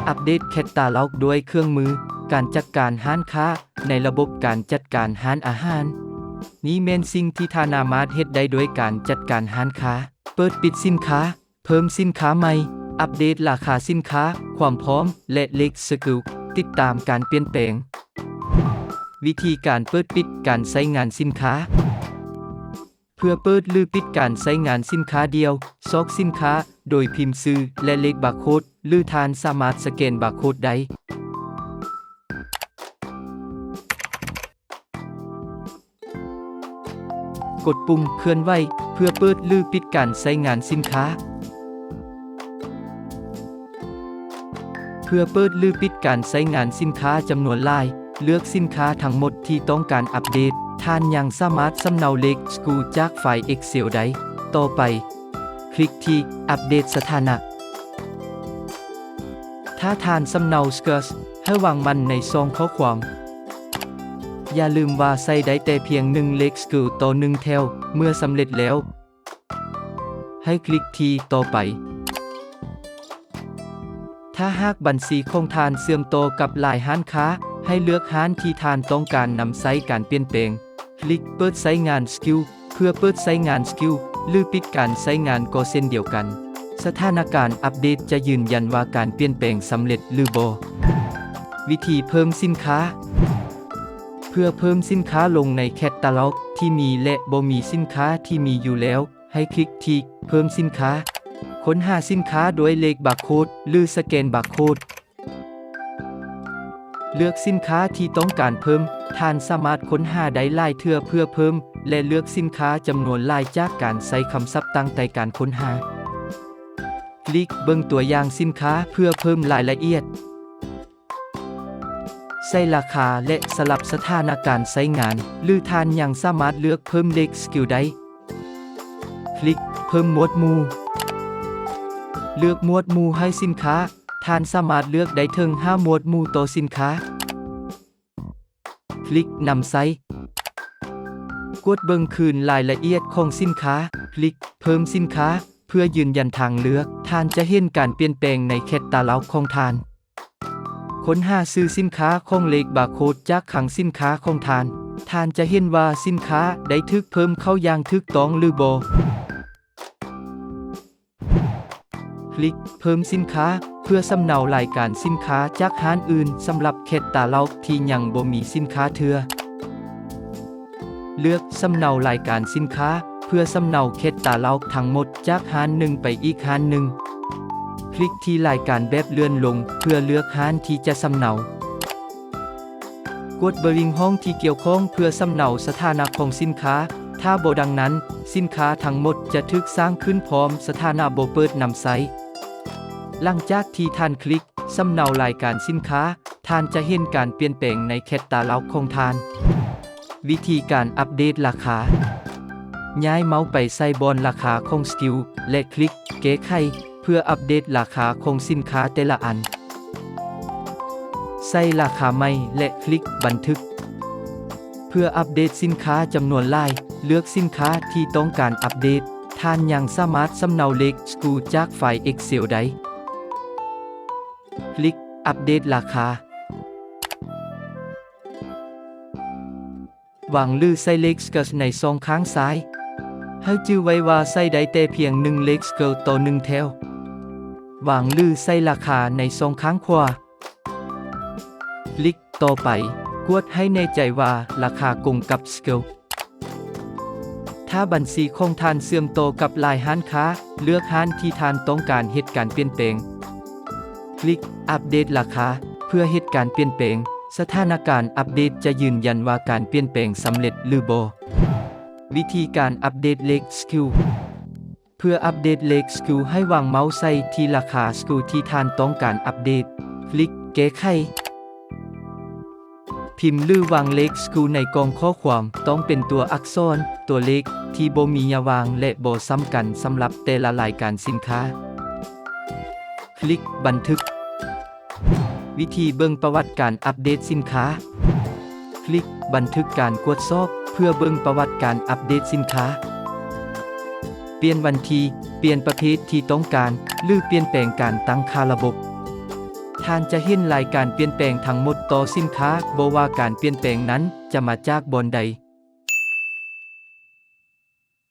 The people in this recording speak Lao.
ອັບເດດແຄດຕາລັອກດ້ວຍເຄື່ອງມືການຈັດການຮ້ານຄ້າໃນລະບົບການຈັດການຮ້ານອາຫານ. ນີ້ແມ່ນສິ່ງທີ່ທ່ານສາມາດເຮັດໄດ້ດ້ວຍການຈັດການຮ້ານຄ້າ, ເປີດປິດສິນຄ້າ, ເພີ່ມສິນຄ້າໃໝ່, ອັບເດດລາຄາສິນຄ້າ, ຄວາມພ້ອມ ແລະ ເລກສະກິວ, ຕິດຕາມການປ່ຽນແປງ. ວິທີການເປີດປິດການໃຊ້ງານສິນຄ້າ. ເພື່ອເປີດ ຫຼື ປິດການໃຊ້ງານສິນຄ້າດຽວ, ຊອກສິນຄ້າໂດຍພິມຊື່ ແລະ ເລກບາໂຄດ ຫຼື ທ່ານສາມາດສະແກນບາໂຄດໄດ້. ກົດປຸ່ມເຄື່ອນໄຫວເພື່ອເປີດ ຫຼື ປິດການໃຊ້ງານສິນຄ້າ. ເພື່ອເປີດ ຫຼື ປິດການໃຊ້ງານສິນຄ້າຈຳນວນຫຼາຍ, ເລືອກສິນຄ້າທັງໝົດທີ່ຕ້ອງການອັບເດດ. ທ່ານຍັງສາມາດສຳເນົາເລກສະກິວຈາກໄຟລ໌ Excel ໄດ້. ຕໍ່ໄປ, ຄລິກທີ່ອັບເດດສະຖານະ. ຖ້າທ່ານສຳເນົາ Skills ໃຫ້ວາງມັນໃນຊ່ອງຂໍ້ຄວາມ. ຢ່າລືມວ່າໃສ່ໄດ້ແຕ່ພຽງໜຶ່ງເລກສະກິວຕໍ່ໜຶ່ງແຖວ. ເມື່ອສຳເລັດແລ້ວ, ໃຫ້ຄລິກທີ່ຕໍ່ໄປ. ຖ້າຫາກບັນຊີຂອງທ່ານເຊື່ອມຕໍ່ກັບຫຼາຍຮ້ານຄ້າ, ໃຫ້ເລືອກຮ້ານທີ່ທ່ານຕ້ອງການນຳໃຊ້ການປ່ຽນແປງ. ຄລິກເປີດໃຊ້ງານສະກິວ. ເພື່ອເປີດໃຊ້ງານສະກິວ ຫຼື ປິດການໃຊ້ງານກໍເຊັ່ນດຽວກັນ. ສະຖານະການອັບເດດຈະຢືນຢັນວ່າການປ່ຽນແປງສຳເລັດ ຫຼື ບໍ່. ວິທີເພີ່ມສິນຄ້າ. ເພື່ອເພີ່ມສິນຄ້າລົງໃນແຄດຕາລັອກທີ່ມີ ແລະ ບໍ່ມີສິນຄ້າທີ່ມີຢູ່ແລ້ວ, ໃຫ້ຄລິກທີ່ເພີ່ມສິນຄ້າ. ຄົ້ນຫາສິນຄ້າດ້ວຍເລກບາໂຄດ ຫຼື ສະແກນບາໂຄດ. ເລືອກສິນຄ້າທີ່ຕ້ອງການເພີ່ມ. ທ່ານສາມາດຄົ້ນຫາໄດ້ຫຼາຍເທື່ອເພື່ອເພີ່ມ ແລະ ເລືອກສິນຄ້າຈຳນວນຫຼາຍຈາກການໃຊ້ຄຳສັບຕັ້ງໃຕ້ການຄົ້ນຫາ. ຄລິກເບິ່ງຕົວຢ່າງສິນຄ້າເພື່ອເພີ່ມລາຍລະອຽດ. ໃສ່ລາຄາ ແລະ ສະຫຼັບສະຖານະການໃຊ້ງານ ຫຼື ທ່ານຍັງສາມາດເລືອກເພີ່ມເລກສະກິວໄດ້. ຄລິກເພີ່ມໝວດໝູ່. ເລືອກໝວດໝູ່ໃຫ້ສິນຄ້າ. ທ່ານສາມາດເລືອກໄດ້ເຖິງຫ້າໝວດໝູ່ຕໍ່ສິນຄ້າ. ຄລິກນຳໃຊ້. ກວດເບິ່ງຄືນລາຍລະອຽດຂອງສິນຄ້າ. ຄລິກເພີ່ມສິນຄ້າເພື່ອຢືນຢັນທາງເລືອກ. ທ່ານຈະເຫັນການປ່ຽນແປງໃນແຄດຕາລັອກຂອງທ່ານ. ຄົ້ນຫາຊື່ສິນຄ້າຂອງເລກບາໂຄດຈາກຄັງສິນຄ້າຂອງທ່ານ. ທ່ານຈະເຫັນວ່າສິນຄ້າໄດ້ຖືກເພີ່ມເຂົ້າຢ່າງຖືກຕ້ອງຫຼືບໍ່. ຄລິກເພີ່ມສິນຄ້າເພື່ອສຳເນົາລາຍການສິນຄ້າຈາກຮ້ານອື່ນສຳລັບແຄດຕາລັອກທີ່ຍັງບໍ່ມີສິນຄ້າເທື່ອ. ເລືອກສຳເນົາລາຍການສິນຄ້າເພື່ອສຳເນົາແຄດຕາລັອກທັງໝົດຈາກຮ້ານໜຶ່ງໄປອີກຮ້ານໜຶ່ງ. ຄລິກທີ່ລາຍການແບບເລື່ອນລົງເພື່ອເລືອກຮ້ານທີ່ຈະສຳເນົາ. ກວດເບິ່ງຫ້ອງທີ່ກ່ຽວຂ້ອງເພື່ອສຳເນົາສະຖານະຂອງສິນຄ້າ. ຖ້າບໍ່ດັ່ງນັ້ນ, ສິນຄ້າທັງໝົດຈະຖືກສ້າງຂຶ້ນພ້ອມສະຖານະບໍ່ເປີດນຳໃຊ້. ຫຼັງຈາກທີ່ທ່ານຄລິກສຳເນົາລາຍການສິນຄ້າ, ທ່ານຈະເຫັນການປ່ຽນແປງໃນແຄດຕາລັອກຂອງທ່ານ. ວິທີການອັບເດດລາຄາ. ຍ້າຍເມົາສ໌ໄປໃສ່ບ່ອນລາຄາຂອງສະກິວ ແລະ ຄລິກແກ້ໄຂເພື່ອອັບເດດລາຄາຂອງສິນຄ້າແຕ່ລະອັນ. ໃສ່ລາຄາໃໝ່ ແລະ ຄລິກບັນທຶກ. ເພື່ອອັບເດດສິນຄ້າຈຳນວນຫຼາຍ, ເລືອກສິນຄ້າທີ່ຕ້ອງການອັບເດດ. ທ່ານຍັງສາມາດສຳເນົາເລກສະກິວຈາກໄຟລ໌ Excel ໄດ້. ຄລິກອັບເດດລາຄາ. ວາງ ຫຼື ໃສ່ເລກສະເກີດໃນຊ່ອງຂ້າງຊ້າຍ. ໃຫ້ຈື່ໄວ້ວ່າໃສ່ໄດ້ແຕ່ພຽງໜຶ່ງເລກສະເກີດຕໍ່ໜຶ່ງແຖວ. ວາງ ຫຼື ໃສ່ລາຄາໃນຊ່ອງຂ້າງຂວາ. ຄລິກຕໍ່ໄປ. ກວດໃຫ້ແນ່ໃຈວ່າລາຄາກົງກັບສະເກີດ. ຖ້າບັນຊີຂອງທ່ານເຊື່ອມຕໍ່ກັບຫຼາຍຮ້ານຄ້າ, ເລືອກຮ້ານທີ່ທ່ານຕ້ອງການເຮັດການປ່ຽນແປງ. ຄລິກອັບເດດລາຄາເພື່ອເຮັດການປ່ຽນແປງ. ສະຖານະການອັບເດດຈະຢືນຢັນວ່າການປ່ຽນແປງສຳເລັດ ຫຼື ບໍ່. ວິທີການອັບເດດເລກສະກິວ. ເພື່ອອັບເດດເລກສະກິວ, ໃຫ້ວາງເມົາສ໌ໃສ່ທີ່ລາຄາສະກິວທີ່ທ່ານຕ້ອງການອັບເດດ. ຄລິກແກ້ໄຂ. ພິມ ຫຼື ວາງເລກສະກິວໃນກ່ອງຂໍ້ຄວາມ. ຕ້ອງເປັນຕົວອັກສອນ, ຕົວເລກທີ່ບໍ່ມີຍາວາງ ແລະ ບໍ່ສ່ຳກັນສຳລັບແຕ່ລະລາຍການສິນຄ້າ. ຄລິກບັນທຶກ. ວິທີເບິ່ງປະຫວັດການອັບເດດສິນຄ້າ. ຄລິກບັນທຶກການກວດສອບເພື່ອເບິ່ງປະຫວັດການອັບເດດສິນຄ້າ. ປ່ຽນວັນທີ, ປ່ຽນປະເພດທີ່ຕ້ອງການ ຫຼື ປ່ຽນແປງການຕັ້ງຄ່າລະບົບ. ທ່ານຈະເຫັນລາຍການປ່ຽນແປງທັງໝົດຕໍ່ສິນຄ້າ, ບໍ່ວ່າການປ່ຽນແປງນັ້ນຈະມາຈາກບ່ອນໃດ,